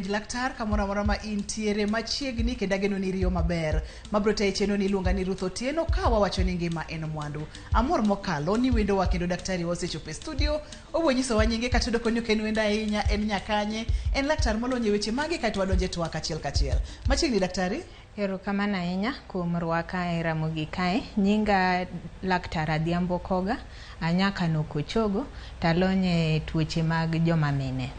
Penj Laktar kamoro amora ma intiere machiegni kendo ageno ni iriyo maber. Mabro tayi chenro ni iluonga ni Ruth Otieno ka wawacho ni ngima en mwandu. Amor mokalo ni wendowa kendo daktari wa osechopo e studio. Obiro nyisowa nyinge kata doko ni ok en wendo ahinya, en nyakanye, en laktar molony e weche mage kaeto wadonjo e twak achiel kachiel. Machiegni daktari. Erokamano ahinya kuom rwaka e Ramogi kae. Nyinga Laktar Adhiambo Koga, a Nyakano Kochogo, talony e tuoche mag joma mine.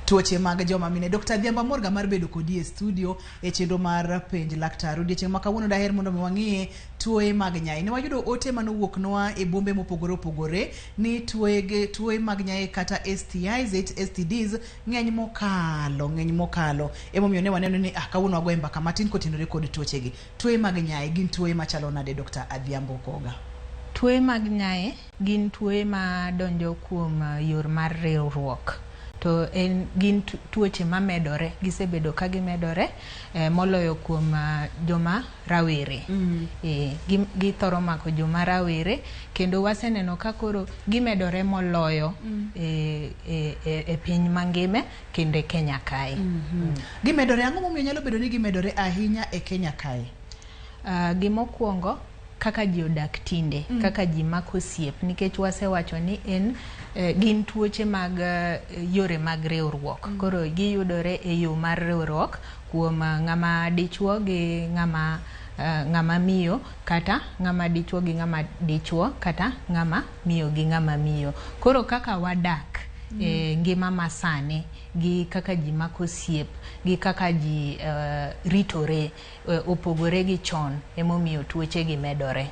Tuoche mag joma mine. Dr. Adhiambo amor ga mar bedo kodi e studio e chenro mar Penj Laktar. Odiechieng' ma kawuono daher mondo mi wang'iye tuoye mag nyaye. Ne wayudo ote manowuoknwa e bombe mopogore opogore ni tuoye, tuoye mag nyaye kata STIs, STDs ng'eny mokalo, ng'eny mokalo. Emomiyo ne waneno ni ah, kawuono wagoye mbaka matin kotenore kod tuochegi. Tuoye mag nyaye gin tuoye machalo nade Dr. Adhiambo Koga? Tuoye mag nyaye gin tuoye madonjo kuom yor mar riwruok. To en gin tuoche mamedore, gisebedo ka gimedore moloyo kuom joma rawere. Githoro mako joma rawere kendo waseneno ka koro gimedore moloyo e piny mangima kendo e Kenya kae. Gimedore, ang'o momiyo nyalo bedo ni gimedore ahinya e Kenya kae? Gimokwongo kaka ji odak tinde, kaka ji mako osiep, nikech wasewacho ni en gin tuoche mag yore mag riwruok. Koro giyudore e yo mar riwruok kuom ng'ama dichuo gi ng'ama ng'ama miyo kata ng'ama dichuo gi ng'ama dichuo kata ng'ama miyo gi ng'ama miyo. Koro kaka wadak e ngima masani gi kaka ji mako osiep gi kaka ji ritore opogore gi chon emomiyo tuoche gi medore.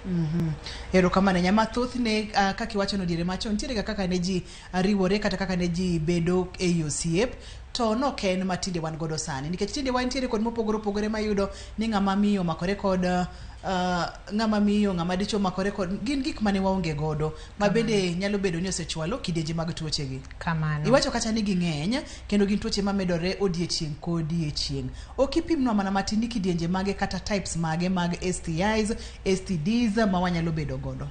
Erokamano ahinya. Mathothne kaka iwacho no diere machon nitiere ga kaka ne ji riwore kata kaka ne ji bedo ei osiep to nok en ma tinde wan godo sani nikech tinde wantiere kod mopogore opogore mayudo ni ng'ama miyo omakore kod ng'ama miyo ng'ama dichuo omakore kod gin gik mane waonge godo ma bende nyalo bedo ni osechwalo kidienje mag tuoche gi. Kamano. Iwacho kata ni ging'eny kendo gin tuoche mamedore odiechieng' kodiechieng'. Ok ipimnwa mana matin ni kidienje mage kata types mage mag STIs, STDs ma wanyalo bedo godo.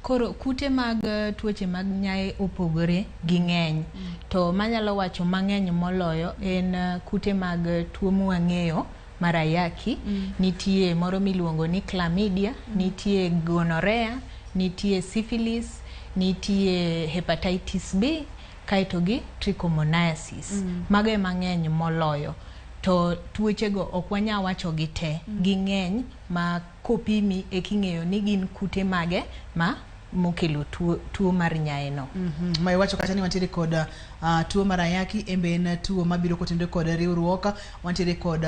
Koro kute mag tuoche mag nyaye opogore ging'eny. To manyalo wacho mang'eny moloyo en kute mag tuo mwang'eyo mar ayaki, nitie moro miluongo ni chlamydia, nitie gonorrhea, nitie syphilis, nitie hepatitis B, kaeto gi trichomoniasis. Mago ema ng'eny moloyo. To tuochego ok wanyal wacho gi te, ging'eny ma kopimi eking'eyo ni gin kute mage ma mokelo tuo mar nyaye no. Ma iwacho kata ni wantiere kod tuo mar ayaki embe en tuo mabiro kotenore kod riwruok, wantiere kod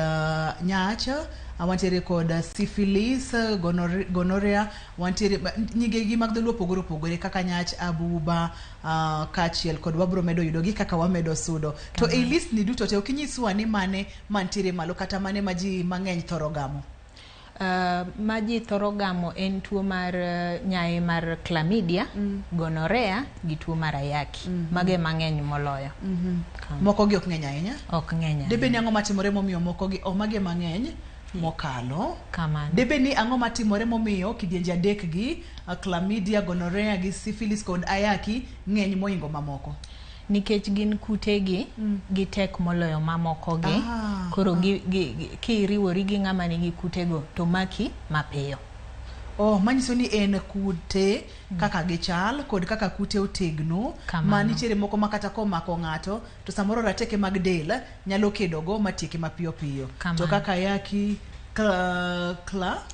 nyach, wantiere kod syphilis, gonorrhea, wantiere nyinge gi mag dholuo opogore opogore kaka nyach, abuba, kaachiel kod wabro medo yudogi kaka wamedo sudo. To ei list ni duto te ok inyiswa ni mane mantiere malo kata mane ma ji mang'eny thoro gamo. Ma ji thoro gamo en tuo mar nyaye mar chlamydia, gonorrhea gi tuo mar ayaki. Mago ema ng'eny moloyo. Moko gi ok ng'eny ahinya. Ok ng'eny ahinya. Debe ni ang'o matimore momiyo moko gi oh, magi ema ng'eny mokalo. Kamano. Debe ni ang'o matimore momiyo kidienje adek gi chlamydia, gonorrhea gi syphilis kod ayaki ng'eny moingo mamoko? Nikech gin kutegi gitek moloyo mamoko gi. Koro kiriwori gi ng'ama nigi kutego to maki mapiyo. Oh, manyiso ni en kute kaka gichal kod kaka kute otegno. Kamano. Ma nitiere moko ma kata komako ng'ato to samoro rateke mag del nyalo kedogo matieke mapiyo piyo. Kamano. To kaka ayaki,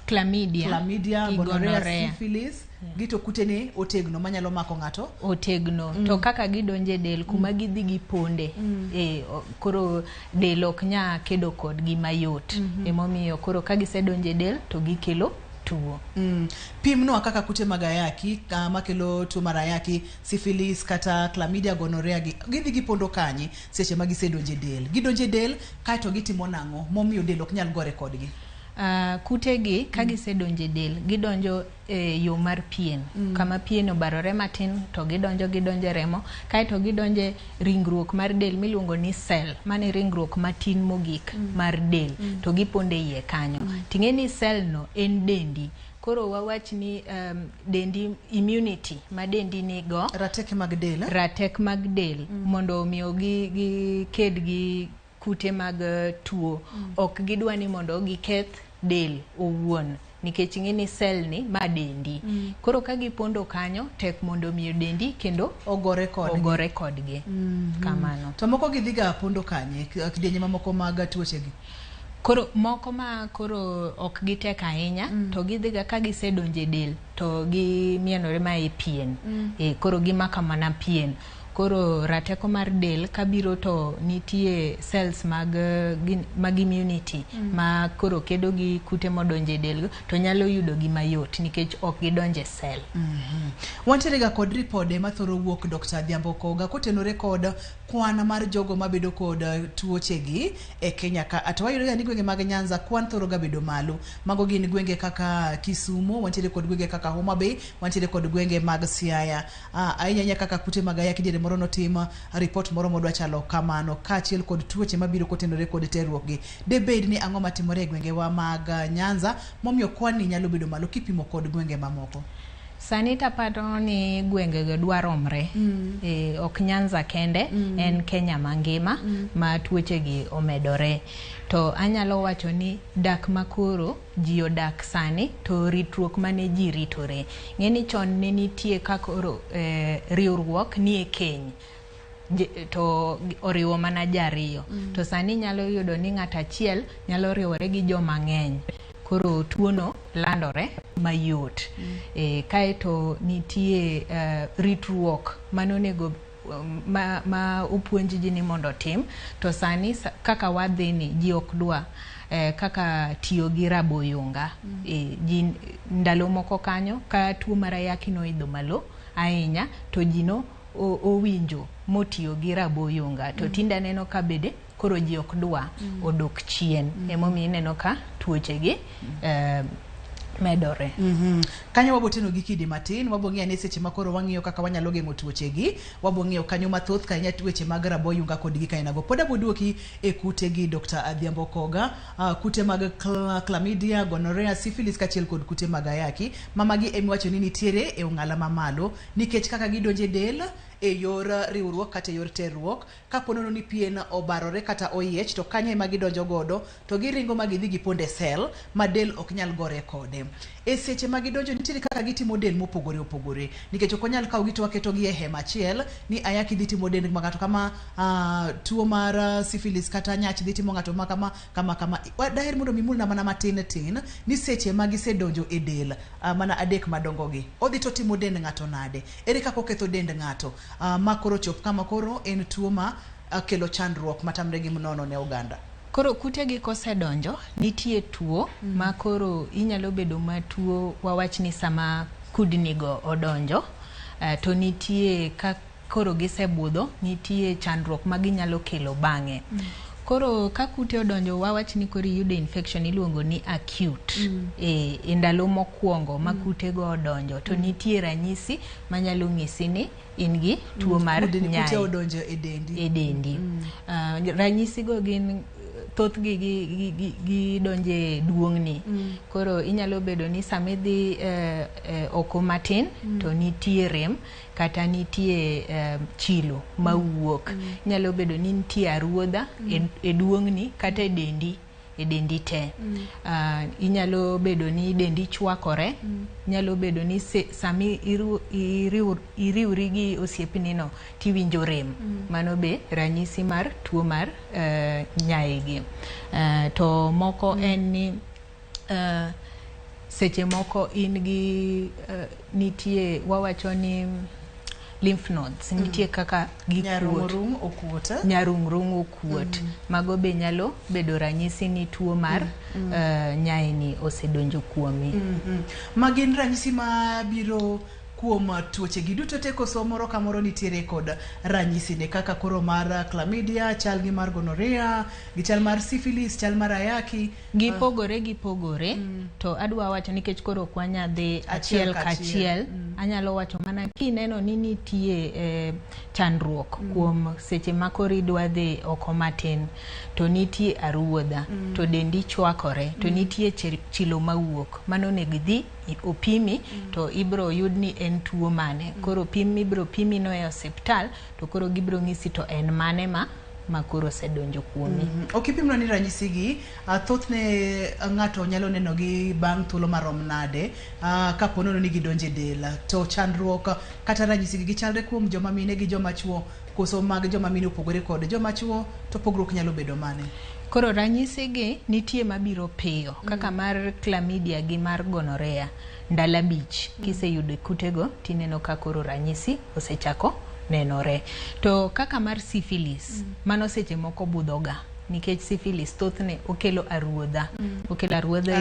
Chlamydia, chlamydia, gi gonorrhea, gonorrhea. syphilis, gi to kute ni otegno manyalo mako ng'ato. Otegno. To kaka gidonje del kuma gidhi giponde. Koro del ok nya kedo kodgi mayot. Emomiyo koro ka gisedonje del to gikelo tuo. Pimnwa kaka kute mag ayaki makelo tuo mar ayaki, syphilis kata chlamydia, gonorrhea gi gidhi gipondo kanye seche ma gisedonje del? Gidonje del kaeto gitimo nang'o momiyo del ok nyal gore kodgi? Kute gi ka gisedonje del gidonjo e yo mar pien. Kama pien obarore matin to gidonjo e remo kaeto gidonje ringruok mar del miluongo ni cell, mane ringruok matin mogik mar del to giponde iye kanyo. Ting'e ni cell no en dendi. Koro wawach ni dendi immunity ma dendi nigo, Rateke mag del. Ratek mag del mondo omiyo gi ked gi kute mag tuo. Ok gidwa ni mondo giketh del owuon, nikech ing'e ni cell ni ma dendi. Koro ka gipondo kanyo, tek mondo miyo dendi kendo ogore kodgi. Ogore kodgi. Kamano. To moko gidhiga pondo kanye, kidienje mamoko mag tuochegi? Koro moko ma koro ok gitek ahinya, to gidhiga ka gisedonjo e del to gimienore ma e pien. Koro gimako mana pien. Koro rateko mar del kabiro to nitie cells mag, mag immunity ma koro kedo gi kute modonjo e del, to nyalo yudo gi mayot nikech ok gidonjo e cell. Wantiere ga kod ripode mathoro wuok, Dr. Adhiambo Koga, kotenore kod kwan mar jogo mabedo kod tuochegi e Kenya ka. To wayudo ga ni gwenge mag Nyanza kwan thoro ga bedo malo. Mago gin gwenge kaka Kisumu, wantiere kod gwenge kaka Homa Bay, wantiere kod gwenge mag Siaya. Ahinya ahinya kaka kute mag ayaki, diere moro notim report moro modwa chalo kamano, kaachiel kod tuoche mabiro kotenore kod terruok gi. Debed ni ang'o matimore e gwengewa mag Nyanza momiyo kwan ni nyalo bedo malo kipimo kod gwenge mamoko? Sani taparo ni gwengego dwa romre. Ok Nyanza kende, en Kenya mangima ma tuochegi omedore. To anyalo wacho ni dak makoro ji odak sani to ritruok mane ji ritore. Ng'e ni chon ne nitie kakoro riwruok ni e keny to oriwo mana ji ariyo. To sani nyalo yudo ni ng'ato achiel nyalo riwore gi joma ng'eny. Koro tuono landore mayot. Kaeto nitie ritruok manonego ma opuonj ji ni mondo otim, to sani kaka wadhi ni ji ok dwa kaka tiyo gi raboyunga. Ji ndalo moko kanyo ka tuo mar ayaki noidho malo ahinya, to ji no owinjo motiyo gi raboyunga, to tinde aneno ka bende koro ji ok dwa, odok chien. Emomiyo ineno ka tuoche gi medore. Kanyo waboteno gi kidi matin, wabong'iyo ane seche ma koro wang'iyo kaka wanyalo geng'o tuoche gi, wabong'iyo kanyo mathoth kahinya weche mag raboyunga kod gik ainago. Pod aboduoki e kute gi, Dr. Adhiambo Koga, kute mag chlamydia, gonorrhea, syphilis kaachiel kod kute mag ayaki, ma magi emiwacho ni nitiere e ong'ala mamalo nikech kaka gidonjo e del e yor riwruok kata e yor terruok. Kapo nono ni pien obarore kata oyiech, to kanyo ema gidonjo godo to giringo ma gidhi gipondo e cell ma del ok nyal gore kode. E seche ma gidonjo, nitiere kaka gitimo del mopogore opogore, nikech ok wanyal kawo gi to waketogi e hema achiel ni ayaki dhi timo dend ng'ato kama, tuo mar syphilis kata nyach dhi timo ng'ato ma kama kama kama. Daher mondo mimulna mana matin tin ni seche ma gisedonjo e del, mana adek madongo gi, odhi to timo dend ng'ato nade? Ere kaka oketho dend ng'ato ma koro chop kama koro en tuo ma kelo chandruok matamre gi mnono ne oganda? Koro kutegi kosedonjo, nitie tuo ma koro inyalo bedo matuo, wawach ni sama kudni go odonjo, to nitie ka koro gisebudho, nitie chandruok ma ginyalo kelo bang'e. Koro ka kute odonjo, wawach ni koro iyudo infection iluongo ni acute. E ndalo mokwongo ma kutego odonjo, to nitie ranyisi manyalo ng'isi ni in gi tuo mar Kudni, kute nyai odonjo e dendi. E dendi. Ranyisi go gin thothgi gidonjo e duong'ni. Koro inyalo bedo ni sama idhi oko matin to nitie rem kata nitie chilo mawuok. Inyalo bedo ni nitie aruodha e duong'ni kata e dendi te. Inyalo bedo ni dendi chwakore. Nyalo bedo ni sami iriwri gi osiepni no tiwinjo rem. Mano be ranyisi mar tuo mar nyaigi. To moko en ni seche moko in gi nitie wawacho ni lymph nodes nitie kaka gikuot. Nyarung'rung' okuot, eh? Nyarung'rung' okuot. Mago be nyalo bedo ranyisi ni tuo mar nyaini osedonjo kuomi. Ma gin ranyisi mabiro kuom tuoche gi duto te, koso moro ka moro nitiere kod ranyisi ne, kaka koro mar chlamydia chal gi mar gonorrhea gi chal mar syphilis, chal mar ayaki? Gipogore, gipogore. To adwa wacho nikech koro ok wanya dhi achiel achiel ka kachiel, anyalo wacho mana kineno ni nitie chandruok kuom seche ma koro idwa dhi oko matin to nitie aruodha, to dendi chwakore, to nitie chilo mawuok, mano onego idhi opimi to ibro yud ni en tuo mane. Koro pim mibro pimi no e osiptal to koro gibro ng'isi to en mane ma ma koro osedonjo kuomi. Okipimno ni ranyisi gi thothne ng'ato nyalo neno gi bang' thuolo marom nade kapo nono ni gidonjo e del, to chandruok kata ranyisi gi gichalre kuom joma mine gi joma chuo, koso mag joma mine opogore kod joma chuo, to pogruok nyalo bedo mane? Koro ranyisi gi nitie mabiro piyo kaka mar chlamydia gi mar gonorrhea, ndalo 5 kiseyudo kutego tineno ka koro ranyisi osechako nenore. To kaka mar syphilis, mano seche moko budhoga nikech syphilis thothne okelo aruodha. Okelo aruodha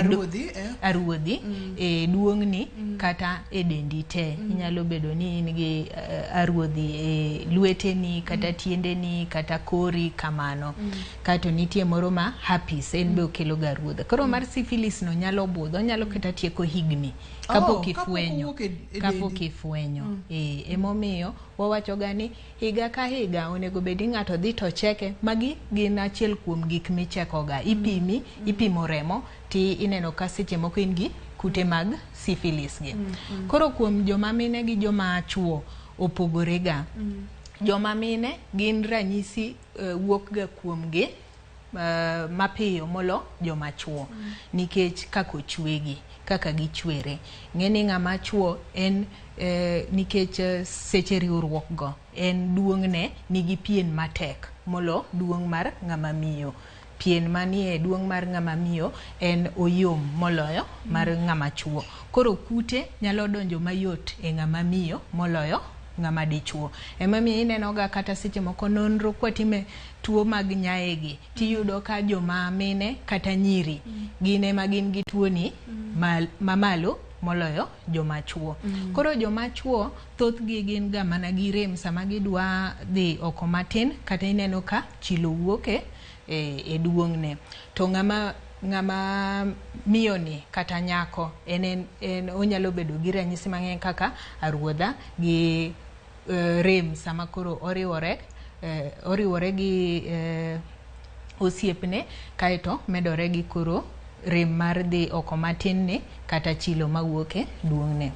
aruodhi e duong'ni kata e dendi te. Inyalo bedo ni in gi aruodhi e lweteni kata tiendeni kata kori kamano. Kaeto nitie moro ma herpes, en be okelo ga aruodha. Koro mar syphilis no nyalo budho, onyalo kata tieko higni kapok ifwenyo. Kapok ifwenyo. Emomiyo wawacho ga ni higa ka higa onego bed ni ng'ato dhi to cheke. Magi gin achiel kuom gik michekoga. Ipimi, ipimo remo ti ineno ka seche moko in gi kute mag syphilis gi. Koro kuom joma mine gi joma chuo opogore ga. Joma mine gin ranyisi wuok ga kuom gi mapiyo molo joma chuo nikech kaka ochwegi, kaka gichwere. Ng'eni ng'ama chuo en nikech seche riwruok go en duong'ne nigi pien matek molo duong' mar ng'ama miyo. Pien manie duong' mar ng'ama miyo en oyom moloyo mar ng'ama chuo. Koro kute nyalo donjo mayot e ng'ama miyo moloyo ng'ama dichuo. Emomiyo ineno ga kata seche moko nonro kwatime tuo mag nyaegi tiyudo ka joma mine kata nyiri gin ema gin gi tuoni mamalo moloyo joma chuo. Koro joma chuo thothgi gin ga mana gi rem sama gidwa dhi oko matin kata ineno ka chilo wuok e duong'ne. To ng'ama miyo ni kata nyako en onyalo bedo gi ranyisi mang'eny kaka aruodha gi rem sama koro oriwore gi osiepne, kaeto medore gi koro rem mar dhi oko matin ni kata chilo mawuok e duong'ne.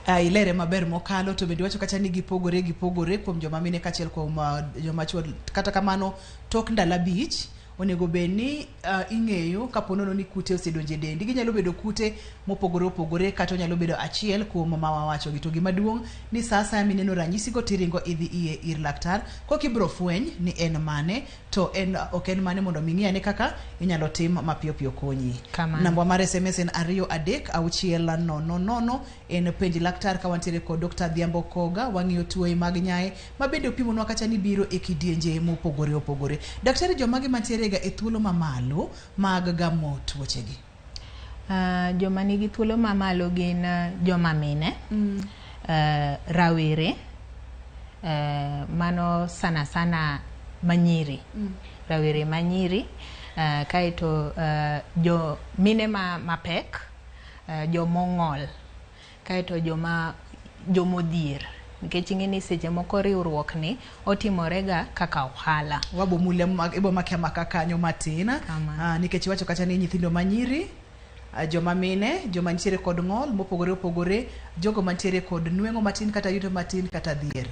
Ilere maber mokalo, to bende wacho kacha ni gipogore kuom joma mine kaachiel kuom joma chuo. Kata kamano tok ndalo 5 onego bed ni ing'eyo kapo nono ni kute osedonjo e dendi. Ginyalo bedo kute mopogore opogore kata onyalo bedo achiel kuom ma wawacho gi. To gima duong' ni sa asaya mineno ranyisigo tiringo idhi iye ir laktar koka ibiro fweny ni en mane, to en ok en mane, mondo mi ing'i ane kaka inyalo tim mapiyo piyo konyi. Namba mar SMS en 2 3 6 0 0 en penj laktar ka wantiere kod Dr. Adhiambo Koga. Wang'iyo tuoye mag nyae ma bende opimonwa kacha ni biro e kidienje mopogore opogore. Daktari, jomage mantiere ga e thuolo mamalo mag gamo tuochegi? Joma nigi thuolo mamalo gin joma mine, rawere, mano sana sana manyiri, rawere manyiri, kaeto jo mine mapek, jomong'ol, kaeto jomodhier. Nikech ing'e ni seche moko riwruok ni otimorega kaka ohala. Wabo mule ibo make amaka kanyo matin, nikech iwacho kacha ni nyithindo manyiri, joma mine, joma nitiere kod ng'ol mopogore opogore, jogo mantiere kod nweng'o matin kata yuto matin kata dhier.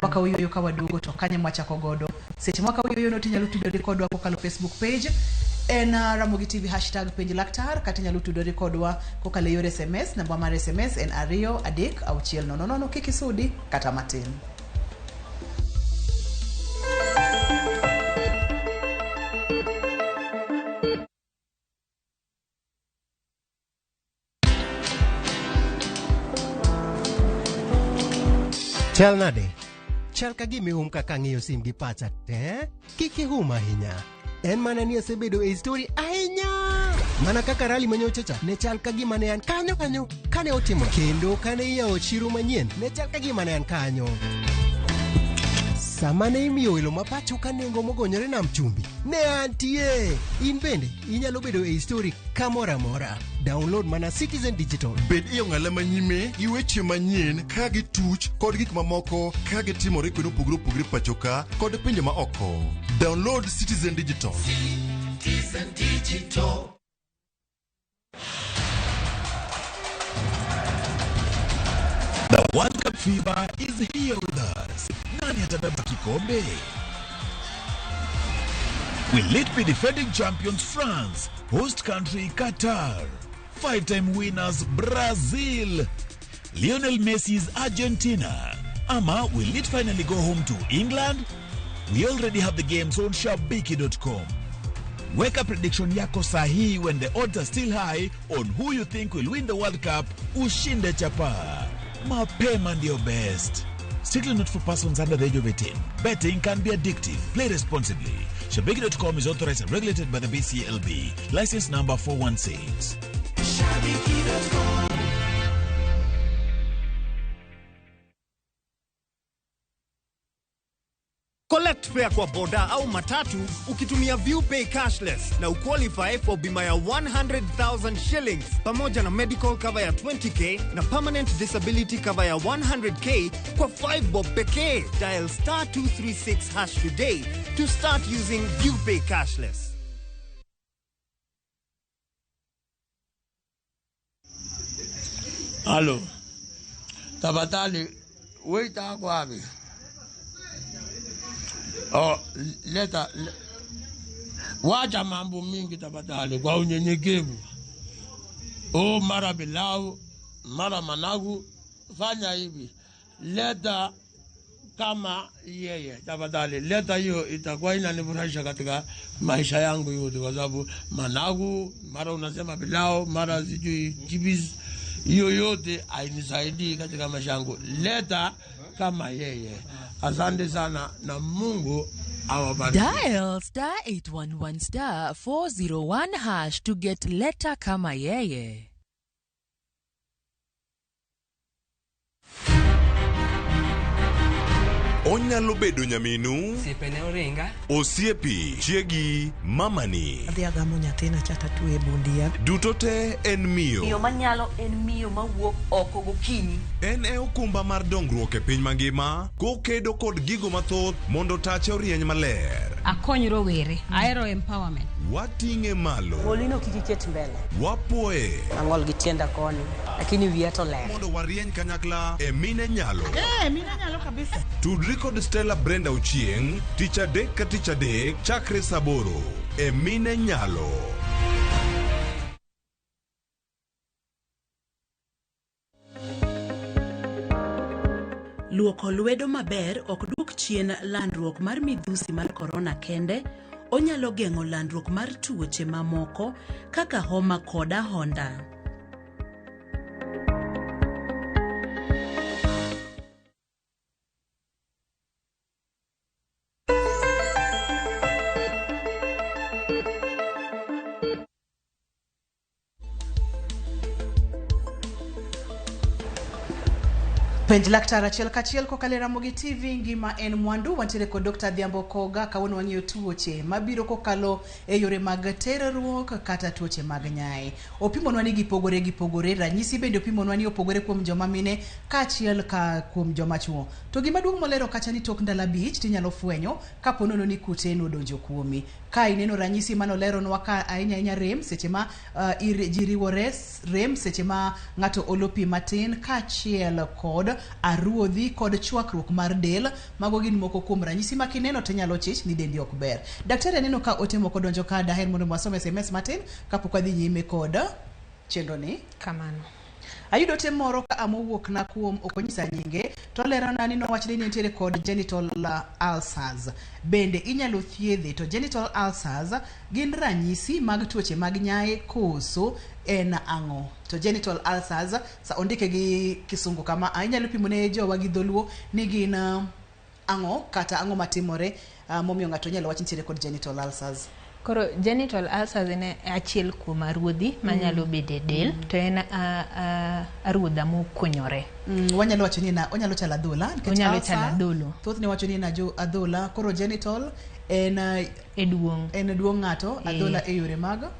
Waka uyuyo ka waduogo to kanye mwachako godo. Seche mwaka uyuyo no tinyalo tudori kodwa kokalo Facebook page en Ramogi TV #penj laktar, kata inyalo tudori kodwa kokalo e yor SMS. Namba mar SMS en 2 3 6 0 0. Kik isudi kata matin. Chal nade? Chal ka gima ihum kaka ang'iyo sim gi pacha te? Kik ihum ahinya. En mana ni asebedo e story ahinya. Mana kaka rally manyocha cha ne chal ka gima ne an kanyo kanyo kane otimo, kendo kane iyawo chiro manyien ne chal ka gima ne an kanyo. Sama ne imiyo welo ma pacho ka nengo mogonyore nam chumbi, ne antie. In bende inyalo bedo e story kamoro amora. Download mana Citizen Digital. Bed e ong'ala manyime gi weche manyien ka gituch kod gik mamoko ka gitimore kuonde mopogore opogore pacho ka kod pinje ma oko. Download Citizen Digital. Citizen Digital. The World Cup fever is here with us. Nani atabeba kikombe? Will it be defending champions France, host country Qatar, five-time winners Brazil, Lionel Messi's Argentina, ama will it finally go home to England? We already have the games on shabiki.com. Weka prediction yako sahihi when the odds are still high on who you think will win the World Cup, ushinde chapa. Mapema ndio best. Strictly not for persons under the age of 18. Betting can be addictive. Play responsibly. Shabiki.com is authorized and regulated by the BCLB. License number 416. Shabiki.com. Collect fare kwa boda au matatu ukitumia ViewPay cashless na uqualify for bima ya 100,000 shillings pamoja na medical cover ya 20k na permanent disability cover ya 100k kwa 5 bob pekee. Dial star 236 hash today to start using ViewPay cashless. Halo, tafadhali waiter ako wapi? Oh, leta wacha mambo mingi tafadhali, kwa unyenyekevu. Oh, mara pilau, mara managu, fanya hivi. Leta kama yeye tafadhali, leta hiyo, itakuwa inanifurahisha katika maisha yangu yote, kwa sababu managu, mara unasema pilau, mara sijui chips, hiyo yote hainisaidii katika maisha yangu. Leta kama yeye. Asante sana na Mungu awabariki. Dial star 811 star 401 hash to get leta kama yeye. Onyalo bedo nyaminu, Osiepene oringa. Osiepi, chiegi, mamani. Adhi agamo nyathina cha tatue e bundia. Duto te en miyo. Miyo manyalo en miyo mawuok oko gokinyi. En e okumba mar dongruok e piny mangima, kokedo kod gigo mathoth mondo tache orieny maler. Akony rowere, ahero empowerment. Wating'e malo. Ng'olino kik iket mbele. Wapuoye. Ang'ol gi tienda koni, lakini wiya to ler. Mondo warieny kanyakla e Mine Nyalo. Mine Nyalo kabisa. Tudri kod Stella Brenda Ochieng', tich adek ka tich adek, chakre saa aboro e Mine Nyalo. Luoko lwedo maber ok duok chien landruok mar midhusi mar korona kende, onyalo geng'o landruok mar tuoche mamoko kaka homa kod ahonda. Penj laktar achiel kachiel kokalo e Ramogi TV, ngima en mwandu. Wantiere kod Dr. Adhiambo Koga. Kawuono wang'iyo tuoche mabiro kokalo e yore mag terruok kata tuoche mag nyae. Opimonwa ni gipogore gipogore, ranyisi bende opimonwa ni opogore kuom joma mine kaachiel ka kuom joma chuo. To gima duong' molero kacha ni tok ndalo 5 tinyalo fwenyo kapo nono ni kute nodonjo kuomi. Ka ineno ranyisi manoleronwa ka ahinya ahinya rem seche ma ji riwore, rem seche ma ng'ato olo pi matin, kaachiel kod aruodhi kod chwakruok mar del, mago gin moko kuom ranyisi ma kineno to inyalo chich ni dendi ok ber. Daktari, aneno ka ote moko donjo ka, daher mondo wasom SMS matin kapok wadhi nyime kod chenro ni. Kamano. Ayudo ote moro ka mowuok na kuom, ok onyisa nyinge, to olerona ni nowach ni nitiere kod genital ulcers. Bende inyalo thiedhe? To genital ulcers gin ranyisi mag tuoche mag nyae koso en ang'o? To genital ulcers, sa ondike gi kisungu kama, inyalo pimo ne jowa gi dholuo ni gin ang'o kata ang'o matimore momiyo ng'ato nyalo wach nitiere kod genital ulcers? Koro genital ulcers en achiel kuom aruodhi manyalo bedo e del, to en aruodha mokunyore. Wanyalo wacho ni onyalo chalo adhola, nikech Onyalo chalo adholo. Thothne wacho ni en adhola. Koro genital en e duong'. En duong' ng'ato, adhola e yore mag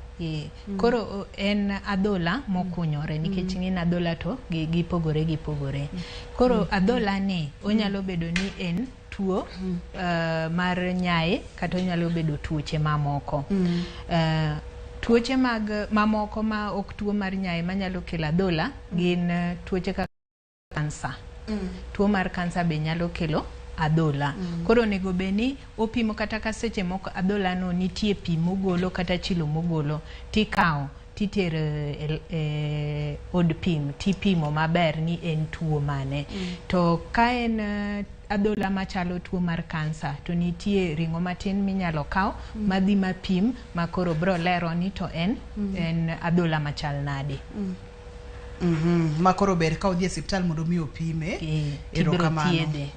Koro en adhola mokunyore nikech ng'in adhola to gipogore gipogore. Koro adhola ni onyalo bedo ni en tuo mar nyae kata onyalo bedo tuoche mamoko. Tuoche mag mamoko ma ok tuo mar nyae manyalo kelo adhola gin tuoche kaka kansa. Tuo mar kansa be nyalo kelo adhola. Koro onego bed ni opimo kata ka seche moko adhola no nitie pi mogolo kata chilo mogolo, tikawo titero e od pim tipimo maber ni en tuo mane. To ka en adhola machalo tuo mar kansa, to nitie ring'o matin minyalo kaw madhi mapim ma koro bro lero ni to en en adhola machal nade. Ma koro ber ka odhi e osiptal mondo mi opime. Tibiro Erokamano. thiedhe.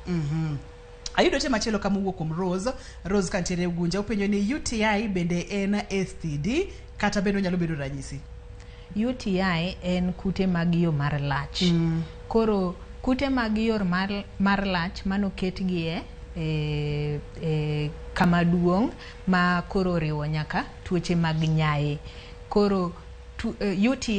Ayudo ote machielo ka mowuok kuom Rose. Rose kantiere Ugunja openjo ni UTI bende en STD kata bende onyalo bedo ranyisi? UTI en kute mag yo mar lach. Koro kute mag yor mar lach manoketgi e kama duong' ma koro oriwo nyaka tuoche mag nyaye. Koro UTI